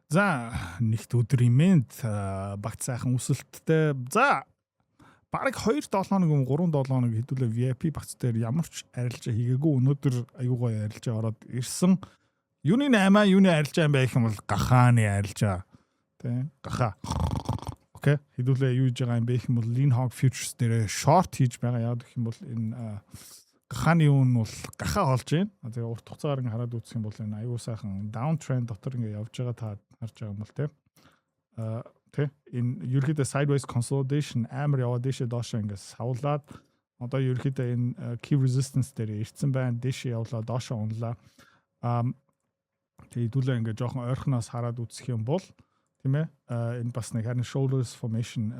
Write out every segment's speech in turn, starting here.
За, нэгт өдрийн мэнд, багц сайхан өсөлттэй. За, бараг 2 7 хоног юм, 3 7 хоног хэдүүлээ VIP багц дээр ямар ч арилжаа хийгээгүй. Өнөөдөр аюу гоё арилжаа ороод ирсэн. Юуны 8, юуны арилжаа юм бэ гэх юм бол гахааны арилжаа. Тэ, гаха. Окей. Хэдүүлээ юу хийж байгаа юм бэ гэх юм бол Lean Hog Futures дээр short хийж байгаа. Яг гэх юм бол энэ гахааны үн бол гахаа олж байна. Тэгээ урт хугацаагаар ингээ хараад үзэх юм бол энэ аюу сайхан down trend дотор ингээ явж байгаа та харж байгаа юм бол тэ. А тэ, энэ ерөөхдөө sideways consolidation амар яваад дээшээ доошоо ингээ савлаад одоо ерөөхдөө энэ key resistance дээр ирсэн байна. Дээшээ явлаа, доошоо унлаа. А тэгээ хэдүүлээ ингээ жоохон ойрхоноос хараад үзэх юм бол, тийм ээ, энэ бас нэг head and shoulders formation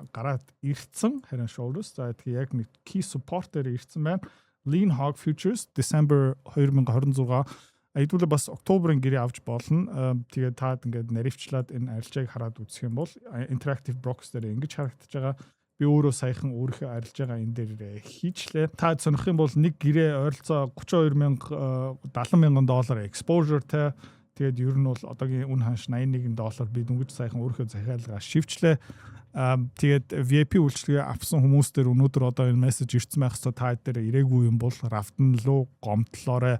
гараад ирсэн, head and shoulders. За, тэгээ яг нэг key support дээр ирсэн байна. Lean Hog Futures December 2026, хэдүүлээ бас October-ын гэрээ авч болно. Тэгээд таад ингээд наривчлаад энэ арилжааг хараад үзэх юм бол Interactive Brokers дээр ингэж харагдаж байгаа. Би өөрөө саяхан өөрийнхөө арилжаагаа энэ дээр хийчлээ. Та сонирх юм бол нэг гэрээ ойролцоо 32 мянга, 70 мянган доллар exposure тай. Тэгээд ер нь бол одоогийн үн ханш 81 доллар, би дөнгөж саяхан өөрийнхөө захиалгаа шивчлээ. Тэгээд VIP үйлчилгээ авсан хүмүүс дээр өнөөдөр одоо энэ мессеж ирсэн байх хэвээр. Та дээр ирээгүй юм бол рафтан руу гомдлоорой.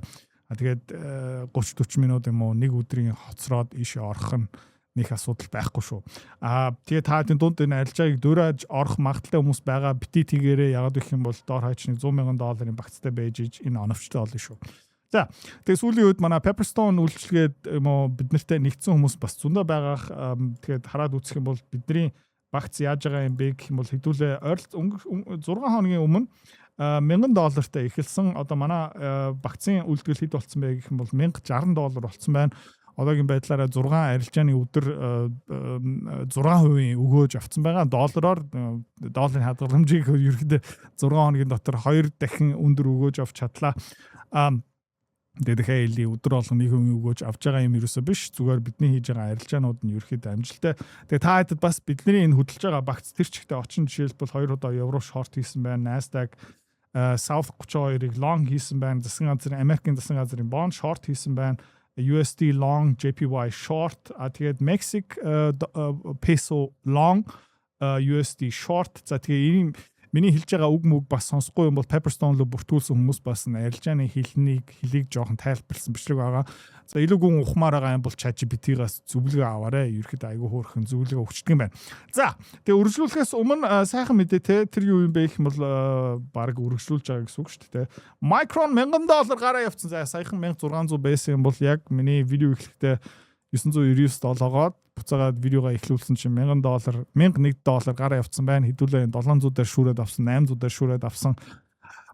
Тэгээд 30 40 минут юм уу, нэг өдрийн хоцроод ийшээ орох нь нэг асуудал байхгүй шүү. Аа, тэгээ та хэдийн дунд энэ арилжааг дуурайж орох магадлалтай хүмүүс байгаа. Бити тэгээрээ, ягаад гэх юм бол доор хаяж нэг 100 мянган долларын багцтай байж иж энэ оновчтой болно шүү. За, тэгээ сүүлийн үед манай Pepperstone үйлчилгээд юм уу, бид нартай нэгдсэн хүмүүс бас зөндөө байгаах. Тэгээд хараад үзэх юм бол бидний багц яаж байгаа юм бэ гэх юм бол хэдүүлээ ойролц 6 хоногийн өмнө 1000 доллартай эхэлсэн. Одоо манай багцын үйлдэл хэд болцсон бэ гэх юм бол 1060 доллар болцсон байна. Одоогийн байдлаараа 6 арилжааны өдөр 6% өгөөж авцсан байгаа. Доллараар, долларын хадгаламжийг ерөөхдөө 6 хоногийн дотор 2 дахин өндөр өгөөж авч чадлаа. Тэгээд дахиад хэлье, өдөр болгон 1% өгөөж авч байгаа юм ерөөсөө биш. Зүгээр бидний хийж байгаа арилжаанууд нь ерөөхдөө амжилттай. Тэгээ та хэдэд бас бидний энэ хөдөлж байгаа багц тэр чигтээ очин, жишээлбэл, хоёр удаа евро short хийсэн байна. Nasdaq South 32-ыг long хийсэн байна. Засгийн газрын, Америкийн засгийн газрын bond short хийсэн байна. USD long, JPY short. А тэгээд Mexic peso long, USD short. За, тэгээ ийм миний хэлж байгаа үг мүг бас сонсохгүй юм бол Pepperstone руу бүртгүүлсэн хүмүүс бас арилжааны хэлнийг хэлийг жоохон тайлбарласан бичлэг байгаа. За, илүү гүн ухмаар байгаа юм бол ChatGPT-гаас зөвлөгөө аваарай. Ерхэд айгүй хөөрхөн зөвлөгөө өгчдөг юм байна. За, тэгээ үргэлжлүүлэхээс өмнө сайхан мэдээ те, тэр юу юм бэ гэх юм бол баг үргэлжлүүлж байгаа гэсэн үг шүү дээ. Micron 1000 доллар гараа явцсан. За, саяхан 1600 байсан юм бол яг миний видео эхлэхдээ 999 долоогоод буцаагаад видеогоо эхлүүлсэн чинь 1000 доллар, 1001 доллар гараа явцсан байна. Хэдүүлээ 700 дээр шүүрээд авсан, 800 дээр шүүрээд авсан.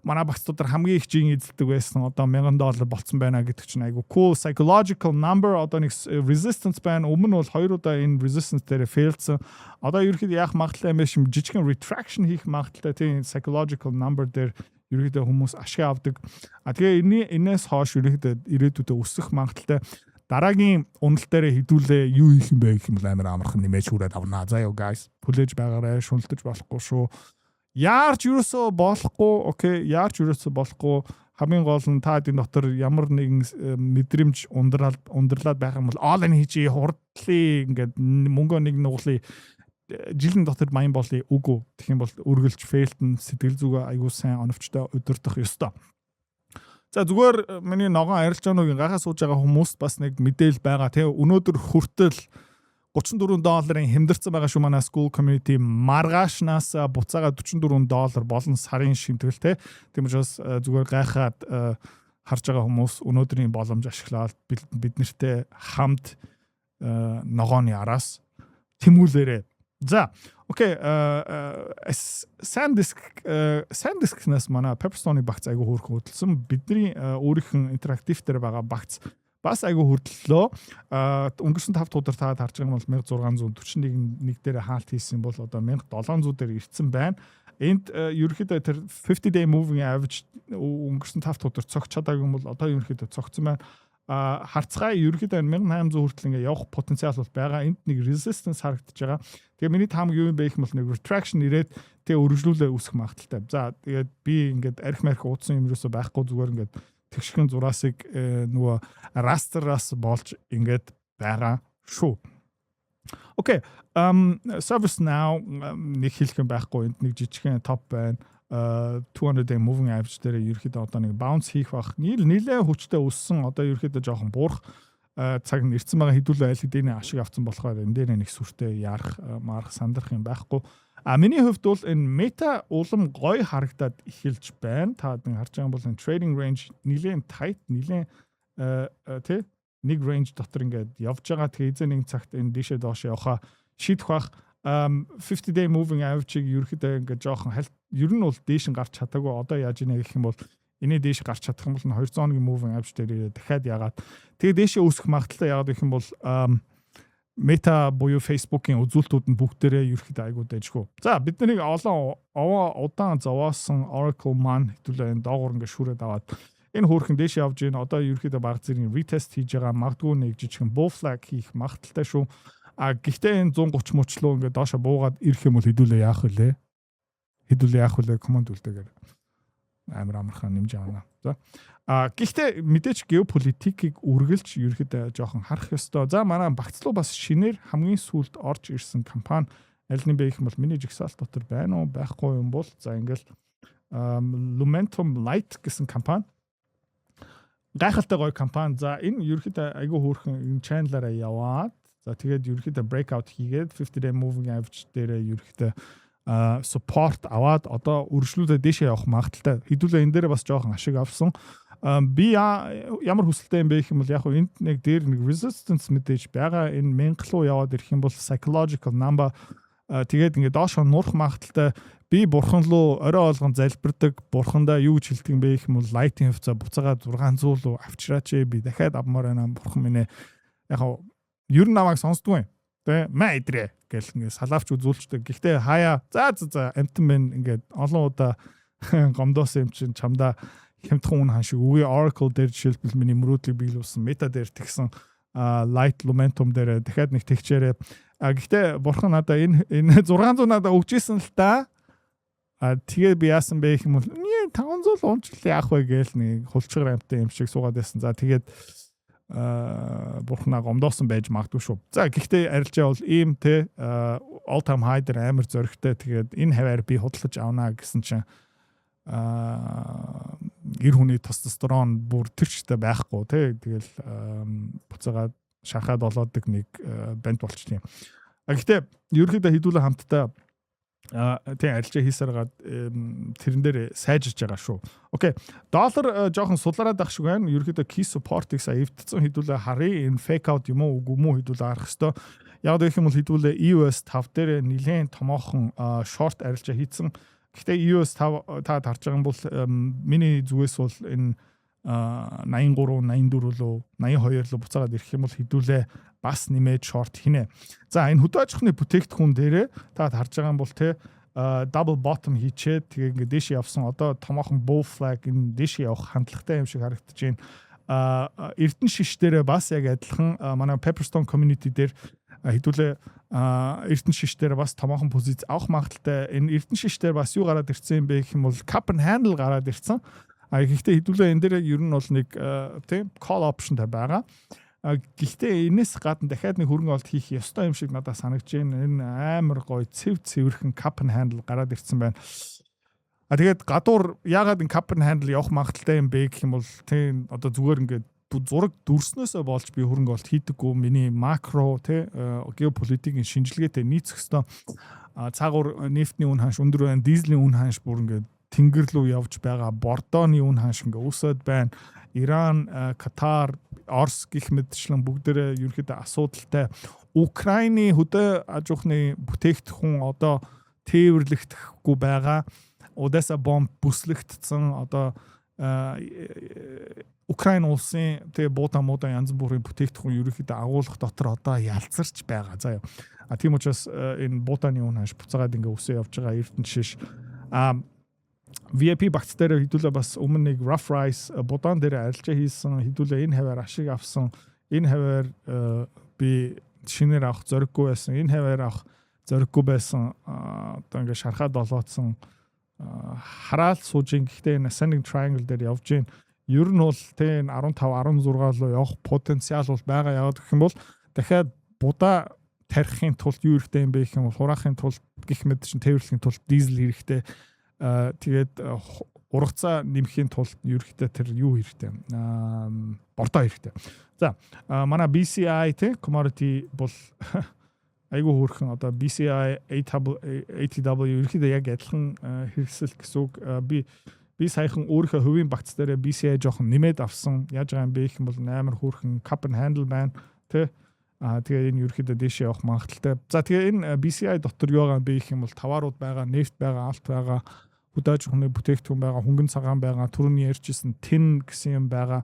Манай багцууд хамгийн их жин эзэлдэг байсан. Одоо 1000 доллар болцсон байна гэдэг чинь айгу cool psychological number. Одоо нэг resistance байна. Өмнө нь бол хоёр удаа энэ resistance дээр failдсан. Одоо ерөөхдөө яах магадлалтай юм бэ шим, жижигхэн retraction хийх магадлалтай, тийм psychological number дээр ерөөхдөө хүмүүс ашиг авдаг. А тэгээ энэс хойш ерөөхдөө ирээдүйдээ өсөх магадлалтай. Дараагийн уналт дээр хэдүүлээ юу хийх юм бэ гэх юм бол амар амархан нэмэж хүрээд авнаа. За ёо guys, хүлээж байгаарай, шүнэлтэж болохгүй шүү. Яарч юусоо болохгүй, окей, яарч юусоо болохгүй. Хамгийн гол нь та энэ дотор ямар нэгэн мэдрэмж ундраад ундралаад байх юм бол all in хийчи, хурдлаа, ингээд мөнгөө нэг нуглая, жилийн дотор маян болъё, үгүй. Тэгэх юм бол үргэлж fail-тэн, сэтгэл зүгээ аягүй сайн оновчтой удирдах ёстой. За, зүгээр миний ногоон арилжаануудын гайхаа сууж байгаа хүмүүст бас нэг мэдээлэл байгаа, тийм. Өнөөдөр хүртэл 34 долларын хямдарсан байгаа шүү манай Skool community. Маргаашнаас буцаага 44 доллар болон сарын шимтгэл те. Тийм учраас зүгээр гайхаад харж байгаа хүмүүс өнөөдрийн боломж ашиглаад бид нартэй хамт ногооны араас тэмүүлээрэ. За, окей, SanDisk-наас манай Pepperstone-ы багц айгүй хөөрхөн хөдөлсөн. Бидний өөрийнх нь interactive дээр байгаа багц бас айгүй хөрдлөө. Өнгөрсөн 5 дахь өдөр та харж байгаа юм бол 1641 нэг дээр хаалт хийсэн бол одоо 1700 дээр ирсэн байна. Энд ерөнхийдөө тэр 50 day moving average өнгөрсөн 5 дахь өдөр цогч чадаагүй юм бол одоо ерөнхийдөө цогцсон байна. А харцгаа, ерөнхийдөө 1800 хүртэл ингээ явах потенциал бол байгаа. Энд нэг resistance харагдаж байгаа. Тэгээ миний таамаг юу юм бэ гэх юм бол нэг retraction ирээд тэгээ өргөжлүүлээ үүсэх магадлалтай. За, тэгээд би ингээд арх марх уудсан юм юусоо байхгүй, зүгээр ингээд тэгшхэн зураасыг нөгөө raster-аас болж ингээд байгаа шүү. Окей. ServiceNow нэг хэлэх юм байхгүй. Энд нэг жижигхэн топ байна. 200 day moving average дээр ерөөхдөө одоо нэг bounce хийх бах. Нилээ хүчтэй өссөн. Одоо ерөөхдөө жоохон буурах цаг нь ирсэн байгаа. Хэдүүлээ аль хэдийн ашиг авсан болохоор энэ дээр нэг сүртэй ярах, марах, сандрах юм байхгүй. А миний хувьд бол энэ Meta улам гоё харагдаад эхэлж байна. Та нэг харж байгаа бол энэ trading range нэлээд tight, нэлээд тий, нэг range дотор ингээд явж байгаа. Тэгээ эзэн нэг цагт энэ дээшээ доош явахаа шийдэх бах. 50 day moving average-ийг ерөөхдөө ингээд жоохон хальт, ер нь бол дээш нь гарч чадаагүй. Одоо яаж ийнэ гэх юм бол энэ дээш гарч чадах юм бол 200 хоногийн moving average дээр дахиад ягаад тэгээ дээшээ өсөх магадлалтай. Яагаад гэх юм бол Meta буюу Facebook-ийн үзүүлэлтүүд нь бүгдээрээ ерөөхдөө айгуу дайжгүй. За, бид нарыг олон овоо удаан зовоосон Oracle маань хэдүүлээ энэ доогуур ингээд шүүрээд аваад энэ хөөрхөн дээш явж гин. Одоо ерөөхдөө баг зэргийн retest хийж байгаа. Магадгүй нэг жижигхэн bull flag хийх магадлалтай шүү. А гэхдээ энэ 130 мөчлөө ингээд доошо буугаад ирэх юм бол хэдүүлээ яах вүлээ? Хэдүүлээ яах вүлээ? Comment үлдээгээр амар амархан нэмж авна. За. А гэхдээ мэдээч геополитикийг үргэлж ерөөхдөө жоохон харах ёстой. За, манай багцлуу бас шинээр хамгийн сүүлд орж ирсэн компани аль нь бэ гэх юм бол миний жагсаалт дотор байна уу, байхгүй юм бол за, ингээл Lumentum Light гэсэн компани, гайхалтай гоё компани. За, энэ ерөөхдөө айгүй хөөрхөн энэ channel-аараа яваад, за, тэгээд ерөөхдөө breakout хийгээд 50 day moving average дээрээ ерөөхдөө support аваад одоо үргэлжлүүлээ дээшээ явах магадлалтай. Хэдүүлээ энэ дээр бас жоохон ашиг авсан. Би ямар хүсэлтэй юм бэ гэх юм бол яг хөө энд нэг дээр нэг resistance мэдээж байгаа. Энэ 1000 руу яваад ирэх юм бол psychological number, тэгээд ингээд доошоо нурах магадлалтай. Би бурхан руу орой болгон залбирдаг. Бурхандаа юу гэж хэлдэг юм бэ гэх юм бол Light-ийн хувьцаа буцаага 600 руу авчираач ээ. Би дахиад авмаар байна, бурхан минь ээ. Яг хөө ер нь намайг сонсдгүй юм. Тэ маа идрээ гэл ингээд салаавч үзүүлчдэг. Гэхдээ хаяа за за за амтан байна, ингээд олон удаа гомдоосон юм чинь чамдаа хямдхан үн хаан шиг үгүй. Oracle дээр жишээлбэл миний мөрөөдлийг биелүүлсэн, Meta дээр тэгсэн, Light Lumentum дээр дахиад нэг тэгчээрээ. А гэхдээ бурхан надаа энэ 600 надаа өгч исэн л та. А тэгээ би яасан бэ гэх юм бол 500 унчлаа, яах вэ гээл нэг хулчгар амтан юм шиг суугаад байсан. За, тэгээд бурхнаа гомдоосон байж магадгүй шүү. За, гэхдээ арилжаа бол ийм те all time high дээр амар зоригтой. Тэгээд энэ хаваар би худалдаж авнаа гэсэн чинь эр хүний тестостерон бүр тэр чигтээ байхгүй тий. Тэгэл буцаагаад шархаад болоодаг нэг банд болчихлоо юм. А гэхдээ ерөнхийдөө хэдүүлээ хамтдаа тийм арилжаа хийсээр гаад тэрэн дээр сайжирч байгаа шүү. Окей. Доллар жоохон сулараад ах шиг байна. Ерөнхийдөө key support-ыг сая эвдсэн. Хэдүүлээ харъя. Энэ fake out юм уу, үгүй юм уу, хэдүүлээ харах хэвээр. Яг гэх юм бол хэдүүлээ EUS 5 дээр нэлээд томоохон short арилжаа хийцэн. Гэхдээ EUS 5 та харж байгаа юм бол миний зүгээс бол энэ 83, 84 лөө, 82 лөө буцаагаад ирэх юм бол хэдүүлээ бас нэмээд short хийнэ. За, энэ хөдөө аж ахуйн бүтээгдэхүүн дээрээ та харж байгаа юм бол те double bottom хийчээд тэгээ ингээд дээш явсан. Одоо томоохон bull flag, энэ дээш явах хандлагатай юм шиг харагдаж байна. Эрдэнэ шиш дээрээ бас яг адилхан манай Pepperstone community дээр хэдүүлээ Эрдэнэ шиш дээр бас томоохон позиц авах магадлалтай. Энэ Эрдэнэ шиш дээр бас юу гараад ирсэн юм бэ гэх юм бол cup and handle гараад ирсэн. А гэхдээ хэдүүлээ энэ дээр ер нь бол нэг тийм call option тай байгаа. А гэхдээ энэс гадна дахиад нэг хөрөнгө олт хийх ёстой юм шиг надад санагдаж байна. Энэ амар гоё цэв цэвэрхэн cup and handle гараад ирсэн байна. А тэгээд гадуур яагаад энэ cup and handle явах магадлалтай юм бэ гэх юм бол тийм одоо зүгээр ингээд зураг дүрснөөсөө болж би хөрөнгө олт хийдэггүй. Миний макро тий геополитикийн шинжилгээтэй нийцэх ёстой. Цаагуур нефтний үн ханш өндөр байна, дизелийн үн ханш бүр ингээд тэнгэр рүү явж байгаа, бордооны үн ханш ингээ өсөд байна. Иран, Катар, Орос гэх мэтчлэн бүгдээрээ ерөнхийдөө асуудалтай. Украины хөдөө аж ахуйн бүтээгдэхүүн одоо тээвэрлэгдэхгүй байгаа. Одесса бомб бүслэгдсэн. Одоо Украин улсын тэгээ буута муута янз бүрийн бүтээгдэхүүн ерөнхийдөө агуулгах дотор одоо ялзарч байгаа. За яа. А тийм учраас энэ буутаны үн ханш буцаагаад ингээ өсөө явж байгаа, Эрдэнэ шиш. А VIP багц дээр хэдүүлээ бас өмнө нэг rough rice будаан дээр арилжаа хийсэн. Хэдүүлээ энэ хаваар ашиг авсан. Энэ хаваар би шинээр авах зориггүй байсан. Энэ хаваар авах зориггүй байсан. Одоо ингээ шархаад олоодсон, хараал сууж ин. Гэхдээ энэ ascending triangle дээр явж гин. Ер нь бол тэ энэ 15 16 руу явах потенциал бол байгаа. Яваад гэх юм бол дахиад Будаа тарихын тулд юу хэрэгтэй юм бэ гэх юм бол, хураахын тулд гэх мэт чинь тээвэрлэхийн тулд дизель хэрэгтэй. Тэгээд ургацаа нэмэхийн тулд ерөөхдөө тэр юу хэрэгтэй? Бордоо хэрэгтэй. За, манай BCI те commodity бол айгүй хөөрхөн. Одоо BCI, ATW ерөөхдөө яг адилхан хэрэгсэл гэсэн үг. Би саяхан өөрийнхөө хувийн багц дээр BCI жоохон нэмээд авсан. Яаж байгаа юм бэ гэх юм бол амар хөөрхөн cup and handle байна тэ. Тэгээ энэ ерөөхдөө дээшээ явах магадлалтай. За, тэгээ энэ BCI дотор юу байгаа юм бэ гэх юм бол таваарууд байгаа, нефть байгаа, алт байгаа, хөдөө аж ахуйн бүтээгдэхүүн байгаа, хөнгөн цагаан байгаа, түрүүний ярьжсэн tin гэсэн юм байгаа.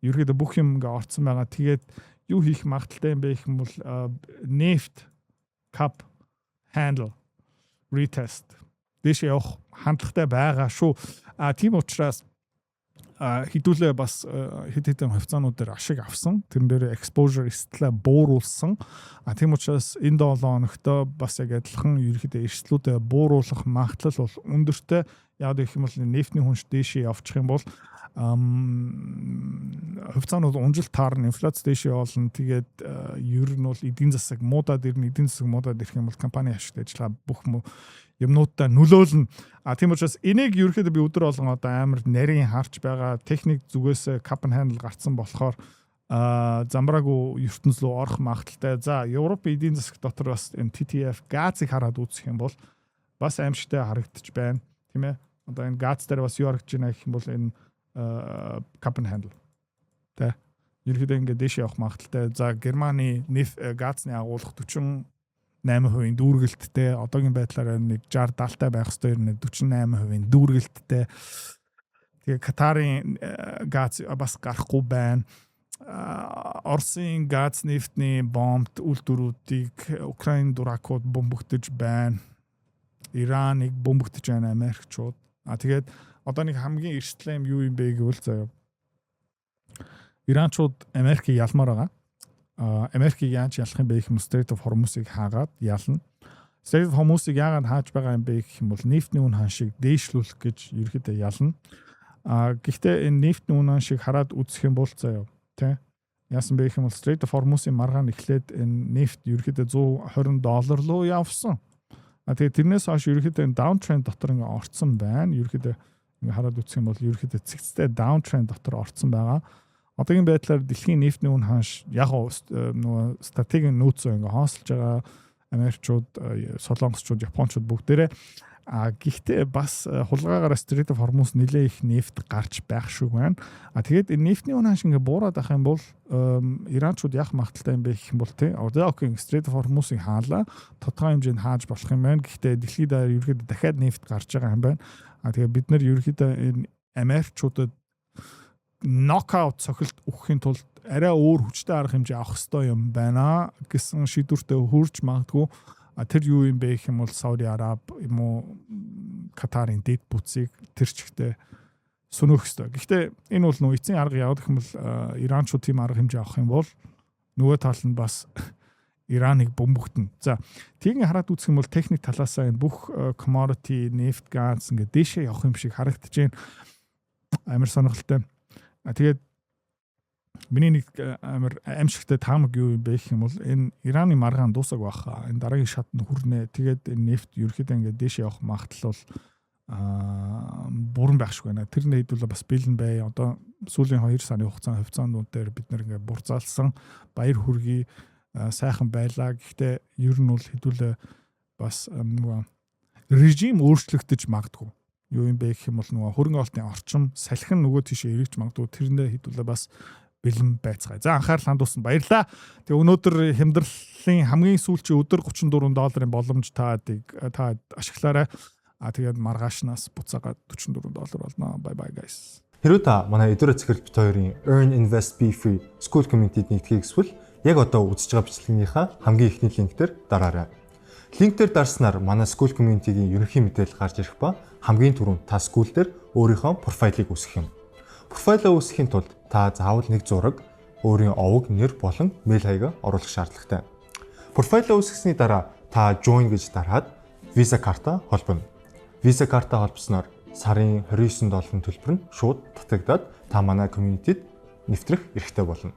Ерөөхдөө бүх юм ингээ орцсон байгаа. Тэгээд юу хийх магадлалтай юм бэ гэх юм бол нефть cup handle retest дээшээ явах хандлагатай байгаа шүү. Тийм учраас хэдүүлээ бас хэд хэдэн хувьцаанууд дээр ашиг авсан. Тэрэн дээр exposure эрсдлээ бууруулсан. Тийм учраас энэ 7 хоногт бас яг адилхан ерөнхийдөө эрсдлүүдээ бууруулах магадлал бол өндөртэй. Яг гэх юм бол нефтний хүнш дээшээ явчих юм бол хувьцаанууд унжилт таарна, инфляц дээшээ явуулна. Тэгээд ер нь бол эдийн засаг муудаад ирнэ, эдийн засаг муудаад ирэх юм бол компани ашигт ажиллагаа бүх юмнуудаа нөлөөлнө. Тийм учраас энийг ерөөхдөө би өдөр болгон одоо амар нарийн харж байгаа. Техник зүгээс cup and handle гарцсан болохоор замбраагүй ертөнц рүү орох магадлалтай. За, Европын эдийн засаг дотор бас энэ TTF газыг хараад үзэх юм бол бас аимшигтай харагдчих байна. Тийм ээ. Одоо энэ газ дээр бас юу харагдаж байна гэх юм бол энэ cup and handle. Тэ. Ерөнхийдөө ингээд дээш явах магадлалтай. За, Германы неф газны агуулга 48% дүүргэлттэй. Одоогийн байдлаар нэг 60 70-тай байх ёстой, ер нь 48% дүүргэлттэй. Тэгээ Катарын газ бас гарахгүй байна. Оросын газ нефтний бомбт үйлдвэрүүдийг Украин дуракууд бөмбөгдөж байна. Ираныг бөмбөгдөж байна Америкчууд. Тэгээд одоо нэг хамгийн эрсдэл юм юу юм бэ гэвэл заяа. Иранчууд Америкийг ялмаар байгаа. Америкийг яаж ялах юм бэ гэх юм Strait of Hormuz-ыг хаагаад ялна. Strait of Hormuz-ыг яагаад хааж байгаа юм бэ гэх юм бол нефтний үн ханшийг дээшлүүлэх гэж ерөөхдөө ялна. Гэхдээ энэ нефтний үн ханшийг хараад үзэх юм бол заяа тий. Яасан бэ гэх юм бол Strait of Hormuz-ын маргаан эхлээд энэ нефт ерөөхдөө 120 доллар руу явсан. Тэгээ тэрнээс хойш ерөөхдөө энэ downtrend дотор ингээ орцсон байна. Ерөөхдөө ингээ хараад үзэх юм бол ерөөхдөө цэгцтэй downtrend дотор орцсон байгаа. Одоогийн байдлаар дэлхийн нефтний үн ханш яг нөгөө стратегийн нөөцөө ингээ хоосолж байгаа Америкчууд, Солонгосчууд, Япончууд бүгдээрээ. Гэхдээ бас хулгайгаараа Strait of Hormuz нэлээ их нефт гарч байх шиг байна. Тэгээд энэ нефтний үн ханш ингээ буураад ах юм бол Иранчууд яах магадлалтай юм бэ гэх юм бол тий. Одоо okay, Strait of Hormuz-ыг хаалаа. Тодорхой хэмжээнд хааж болох юм байна. Гэхдээ дэлхийд даяар ерөөхдөө дахиад нефт гарч байгаа юм байна. Тэгээд бид нар ерөөхдөө энэ Америкчуудад нокаут цохилт өгөхийн тулд арай өөр хүчтэй арга хэмжээ авах ёстой юм байна гэсэн шийдвэртээ хүрч магадгүй. Тэр юу юм бэ гэх юм бол Сауди Араб юм уу, Катарын дэд бүтцийг тэр чигтээ сөнөөх ёстой. Гэхдээ энэ бол нөө эцсийн арга явах юм бол Иранчууд тийм арга хэмжээ авах юм бол нөгөө тал нь бас Ираныг бөмбөгдөнө. За, тэгин хараад үзэх юм бол техник талаасаа энэ бүх commodity, нефть, газ ингээд дээшээ явах юм шиг харагдаж байна. Амар сонирхолтой. Тэгээд миний нэг амар аимшигтай таамаг юу юм бэ гэх юм бол энэ Ираны маргаан дуусаг байх. Энэ дараагийн шатнд хүрнэ. Тэгээд энэ нефть ерөөхдөө ингээд дээшээ явах магадлал бол бүрэн байх шиг байна. Тэр нь хэдүүлээ бас бэлэн бай. Одоо сүүлийн 2 сарын хугацаанд хувьцаанууд дээр бид нар ингээд бурзаалсан, баяр хүргэе, сайхан байлаа. Гэхдээ ер нь бол хэдүүлээ бас нөгөө режим өөрчлөгдөж магадгүй. Юу юм бэ гэх юм бол нөгөө хөрөнгө оруулалтын орчим салхин нөгөө тийшээ эргэж магадгүй. Тэрэндээ хэдүүлээ бас бэлэн байцгаая. За, анхаарал хандуулсан баярлалаа. Тэгээ өнөөдөр хямдралын хамгийн сүүлчийн өдөр, 34 долларын боломж та та ашиглаарай. Тэгээд маргаашнаас буцаагаад 44 доллар болно. Bye bye, guys. Хэрвээ та манай Эдүрэ Цэцэрлэг бит хоёрын Earn Invest Be Free School Community-д нэгдэхийг хүсвэл яг одоо үзэж байгаа бичлэгнийхаа хамгийн эхний линк дээр дараарай. Линк дээр дарснаар манай School Community-гийн ерөнхий мэдээлэл гарч ирэх ба хамгийн түрүүнд та School дээр өөрийнхөө профайлыг үүсгэх юм. Профайлаа үүсгэхийн тулд та заавал нэг зураг, өөрийн овог, нэр болон мэйл хаягаа оруулах шаардлагатай. Профайлаа үүсгэсний дараа та join гэж дараад Visa карта холбоно. Visa карта холбосноор сарын 29 долларын төлбөр нь шууд татагдаад та манай community-д нэвтрэх эрхтэй болно.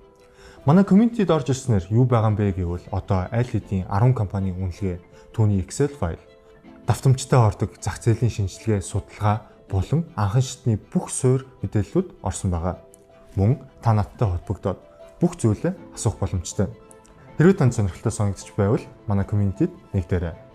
Манай community-д орж ирснээр юу байгаа юм бэ гэвэл одоо аль хэдийн 10 компанийн үнэлгээ, түүний Excel файл, давтамжтай ордог зах зээлийн шинжилгээ, судалгаа болон анхан шатны бүх суурь мэдээллүүд орсон байгаа. Мөн та надтай холбогдоод бүх зүйлээ асуух боломжтой. Хэрвээ танд сонирхолтой санагдчих байвал манай community-д нэгдээрэй.